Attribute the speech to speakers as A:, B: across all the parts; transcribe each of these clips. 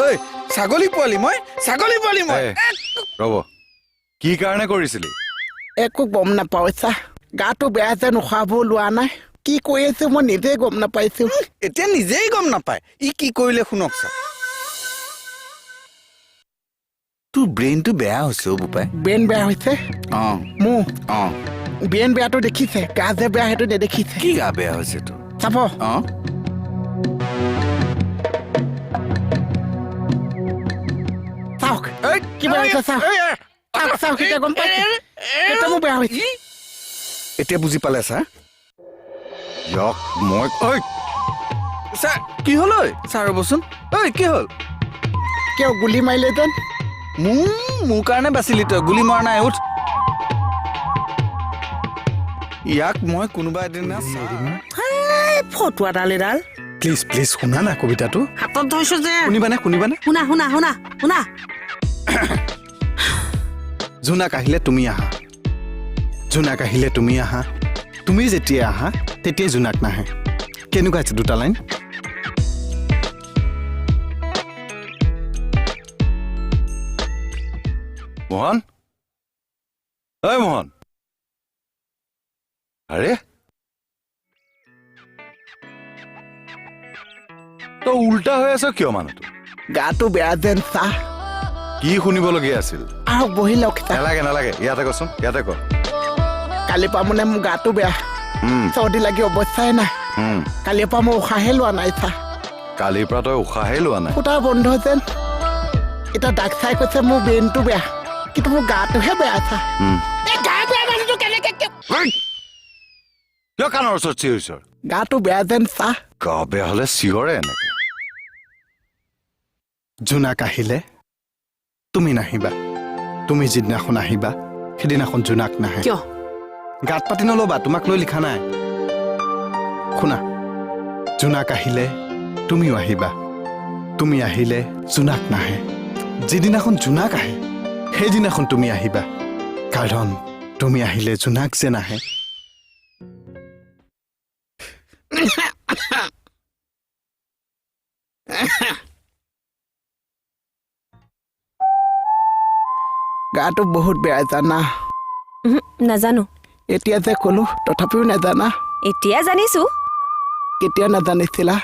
A: ঐ ছাগলী পোৱালি, মই ছাগলী পোৱালি মই।
B: এই, ৰ'ব, কি কাৰণে কৰিছিলি?
C: একো গম নাপাওঁ চা, গাটো বেয়া যেন, উশাহবোৰ লোৱা নাই। কি কৰি আছো মই নিজেই গম নাপাইছো।
A: এতিয়া নিজেই গম নাপায় ই কি কৰিলে। শুনক ছাৰ, তোৰ ব্ৰেইনটো বেয়া হৈছে অ' বোপাই।
C: ব্ৰেইন বেয়া হৈছে?
A: অ।
C: মোৰ?
A: অ।
C: ব্ৰেইন বেয়াটো দেখিছে, গা যে বেয়া সেইটো নেদেখিছে।
A: কি গা বেয়া হৈছে তোৰ?
C: চাব।
A: অ।
C: চাওক কিবা হৈছে, চাওক চাওক চাওক, এতিয়া গম পাইছে, এতিয়া মোৰ বেয়া হৈছে।
A: এতিয়া বুজি পালে ছাৰ?
B: ইয়াক মই, ঐ!
A: ছাৰ, কি হ'ল? ঐ ছাৰ, ৰ'বচোন। ঐ, কি হ'ল?
C: কিয় গুলি মাৰিলে যেন?
A: মোৰ কাৰণে বাচিলি তই, গুলি মৰা নাই, উঠ। ইয়াক মই কোনোবা এদিনা
D: ফটুৱাডাল এডাল।
E: প্লিজ প্লিজ, শুনা না কবিতাটো।
D: হাতত ধৰিছো যে।
E: শুনিবানে, শুনিবানে?
D: শুনা শুনা শুনা শুনা।
E: জোনাক আহিলে তুমি আহা, জোনাক আহিলে তুমি আহা, তুমি যেতিয়া আহা তেতিয়াই জোনাক নাহে। কেনেকুৱা হৈছে দুটা লাইন?
B: মোহন, ঐ মোহন, আৰে তই উল্টা হৈ আছ কিয় মানুহটো?
C: গাটো বেয়া যেন চাহ।
B: কি শুনিবলগীয়া আছিল?
C: আহক, বহি লওক চাহ।
B: নালাগে নালাগে, ইয়াতে কচোন, ইয়াতে ক।
C: কালিৰ পৰা মানে মোৰ গাটো বেয়া, চৰ্দি লাগি অৱস্থাই নাই। কালিৰ পৰা মই উশাহে লোৱা নাই চাহ।
B: কালিৰ পৰা তই উশাহে লোৱা নাই?
C: ফুটা বন্ধ যেন। এতিয়া ডাক চাই কৈছে মোৰ ব্ৰেইনটো বেয়া, কিন্তু মোৰ গাটোহে বেয়া চাহ। এই গা বেয়া মানুহটো কেনেকে
B: কিয় কাণৰ ওচৰত চিঞৰিছ?
C: গাটো বেয়া যেন চাহ।
B: গা বেয়া হলে চিঞৰে এনেকে?
E: জোনাক আহিলে তুমি নাহিবা, তুমি যিদিনাখন আহিবা সেইদিনাখন জোনাক নাহে।
D: কিয়?
E: গাত পাতি নল'বা, তোমাক লৈ লিখা নাই। শুনা, জোনাক আহিলে তুমিও আহিবা, তুমি আহিলে জোনাক নাহে। যিদিনাখন জোনাক আহে সেইদিনাখন তুমি আহিবা, কাৰণ তুমি আহিলে জোনাক যে নাহে।
C: গাটো বহুত বেয়া জানা?
F: উহু, নাজানো।
C: এতিয়া যে ক'লো তথাপিও নাজানা?
F: এতিয়া জানিছো।
C: কেতিয়া নাজানিছিলা?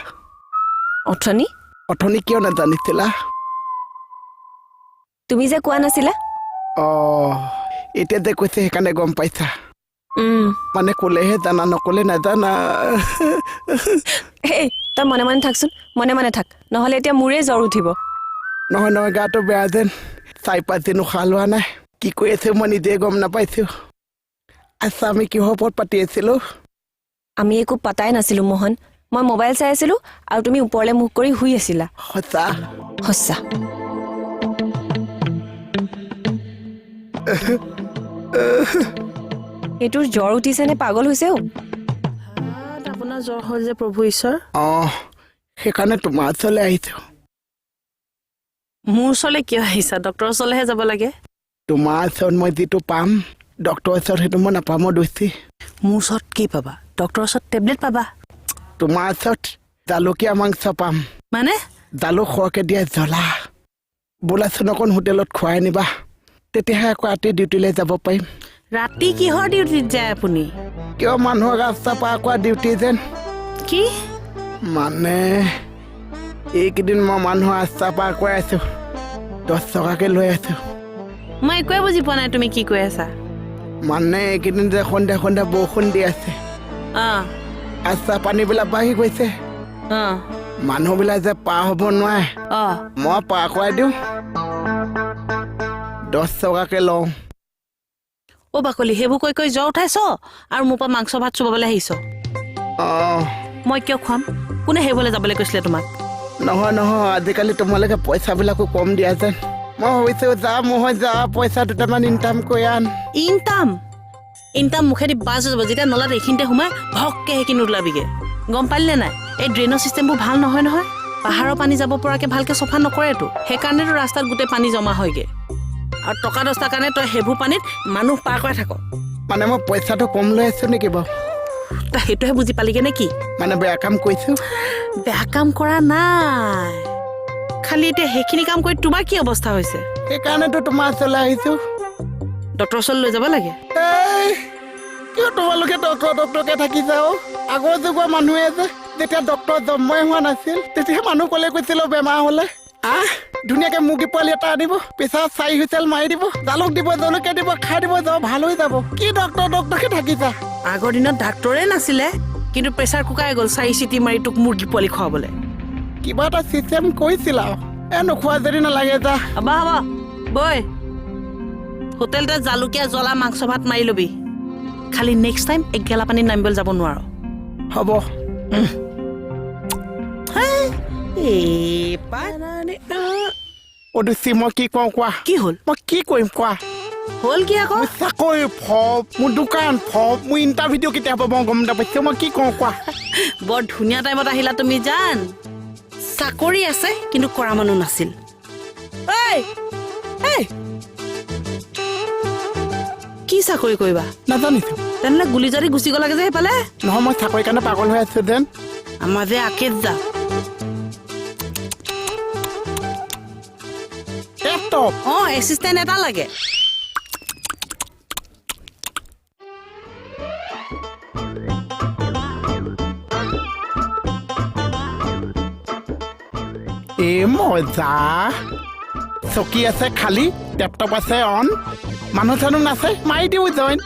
F: অথনি।
C: অথনি কিয় নাজানিছিলা?
F: তুমি যে কোৱা নাছিলা।
C: অঁ, এতিয়া যে কৈছে সেইকাৰণে গম পাইছা? মানে ক'লেহে জানা, নক'লে নাজানা।
F: এই তই মনে মনে থাকচোন, মনে মনে থাক, নহ'লে এতিয়া মোৰেই জ্বৰ উঠিব।
C: নহয় নহয়, গাটো বেয়া যেন, 4-5 দিন উশাহ লোৱা নাই। কি কৰি আছো মই নিজে গম নাপাইছো। আচ্ছা, আমি কিহৰ ওপৰত পাতি আছিলো?
F: আমি একো পাতাই নাছিলো মোহন। মই মোবাইল চাই আছিলো আৰু তুমি ওপৰলৈ মুখ কৰি শুই আছিলা।
C: সঁচা?
F: সঁচা। এইটোৰ জ্বৰ উঠিছে নে পাগল হৈছে অ'?
D: আপোনাৰ জ্বৰ হ'ল যে প্ৰভু ঈশ্বৰ।
C: অঁ, সেইকাৰণে তোমাৰ ওচৰলৈ আহিছো।
D: মোৰ ওচৰলৈ কিয় আহিছা? ডক্টৰৰ ওচৰলৈহে যাব লাগে।
C: তোমাৰ ওচৰত মই যিটো পাম, ডক্টৰৰ ওচৰত সেইটো মই নাপাম দোষী।
D: মোৰ ওচৰত কি পাবা? ডক্টৰৰ ওচৰত টেবলেট পাবা।
C: তোমাৰ ওচৰত জালুকীয়া মাংস পাম।
D: মানে?
C: জালুক সৰহকৈ দিয়া জ্বলা। বোলাচোন অকণ হোটেলত খুৱাই আনিবা, তেতিয়াহে আকৌ ৰাতি ডিউটিলৈ যাব পাৰিম।
D: ৰাতি কিহৰ ডিউটিত যায় আপুনি?
C: কিয়, মানুহৰ ৰাস্তা পাৰ কৰা ডিউটি যেন।
D: কি?
C: মানে এইকেইদিন মই মানুহৰ ৰাস্তা পাৰ কৰাই আছো, 10 টকাকৈ লৈ আছো।
D: মই একোৱে বুজি পোৱা নাই, তুমি কি কৈ আছা?
C: মানে এইকেইদিন যে সন্ধিয়া সন্ধিয়া বৰষুণ দি আছে, ৰাস্তা পানীবিলাক বাঢ়ি গৈছে, মানুহবিলাক যে পাৰ হ'ব নোৱাৰে, মই পাৰ কৰাই দিওঁ, 10 টকাকৈ লওঁ।
D: অ' বাকলি, সেইবোৰ কৈ কৈ জ্বৰ উঠাইছ আৰু মোৰ পৰা মাংস ভাত চোবাবলৈ আহিছ?
C: অঁ।
D: মই কিয় খুৱাম? কোনে সেইবোৰলৈ যাবলৈ কৈছিলে তোমাক?
C: নহয় নহয়, আজিকালি তোমালোকে পইচাবিলাকো কম দিয়া যেন। মই ভাবিছোঁ যা মই যা, পইচা দুটামান ইনকাম কৰি আন।
D: ইনকাম ইনকাম মুখেদি বাজ হৈ যাব যেতিয়া নলাত এইখিনিতে সোমাই ভককে সেইখিনি ওলাবিগে, গম পালি নে নাই? এই ড্ৰেইনৰ চিষ্টেমবোৰ ভাল নহয় নহয়, পাহাৰৰ পানী যাব পৰাকে ভালকে চফা নকৰেতো, সেইকাৰণেতো ৰাস্তাত গোটেই পানী জমা হয়গে। আৰু টকা 10টাৰ কাৰণে তই সেইবোৰ পানীত মানুহ পাৰ কৰাই থাক।
C: মানে মই পইচাটো কম লৈ আছো নেকি বাৰু?
D: তই সেইটোহে বুজি পালিগে নে কি?
C: মানে বেয়া কাম কৰিছোঁ?
D: বেয়া কাম কৰা নাই, খালি খালি এতিয়া সেইখিনি কাম কৰি তোমাৰ কি অৱস্থা হৈছে?
C: সেইকাৰণেতো তোমাৰ ওচৰলৈ আহিছো।
D: ডক্টৰৰ ওচৰলৈ লৈ যাব লাগে।
C: এই, কিয় তোমালোকে ডক্টৰ ডক্টৰকে থাকি যাও? আগৰ যুগৰ মানুহে যে যেতিয়া ডক্টৰ জন্মই হোৱা নাছিল তেতিয়া মানুহ ক'লে কৈছিল বেমাৰ হ'লে আহ ধুনীয়াকে মুৰ্গী পোৱালি এটা আনিব, পিছত 4 হুইচেল মাৰি দিব, জালুক দিব, জলকীয়া দিব, খাই দিব, জ্বৰ ভাল হৈ যাব। কি ডক্টৰ ডক্টৰকে থাকিছা?
D: আগৰ দিনত ডাক্তৰে নাছিলে, কিন্তু প্ৰেছাৰ কুকাৰে গ'ল 4 চিটি মাৰি তোক মুৰ্গী পোৱালি খুৱাবলৈ।
C: কিবা এটা চিষ্টেম কৰিছিল আৰু। এ নোখোৱা যদি নালাগে যা।
D: হ'ব হ'ব, বৈ হোটেলতে জালুকীয়া জ্বলা মাংস ভাত মাৰি ল'বি। খালি নেক্সট টাইম এক গেলা পানীত নামিবলৈ যাব নোৱাৰ।
C: হ'ব। অদুচি, মই কি কওঁ কোৱা?
D: কি হ'ল?
C: মই কি কৰিম কোৱা?
D: হ'ল কি আকৌ?
C: মোৰ চাকৰি ফপ, মোৰ দোকান ফপ, মোৰ ইণ্টাৰভিউ কেতিয়া হ'ব মই গম নাপাইছো। মই কি কওঁ কোৱা?
D: বৰ ধুনীয়া টাইমত আহিলা তুমি জান। চাকৰি আছে কিন্তু কৰা মানুহ নাছিল। এই, এই, কি চাকৰি কৰিবা?
C: নাজানিছো।
D: তেনেহ'লে গুলি জাৰি গুচি গ'লাগে যে সেইফালে?
C: নহয়, মই চাকৰিৰ কাৰণে পাগল হৈ আছো যেন।
D: আমাৰ যে আকেত যা।
C: লেপটপ?
D: অ, এছিষ্টেণ্ট এটা লাগে।
C: এ মজা, চকী আছে খালী, লেপটপ আছে অন, মানুহ চানুহ নাছে, মাৰি দিওঁ জইন।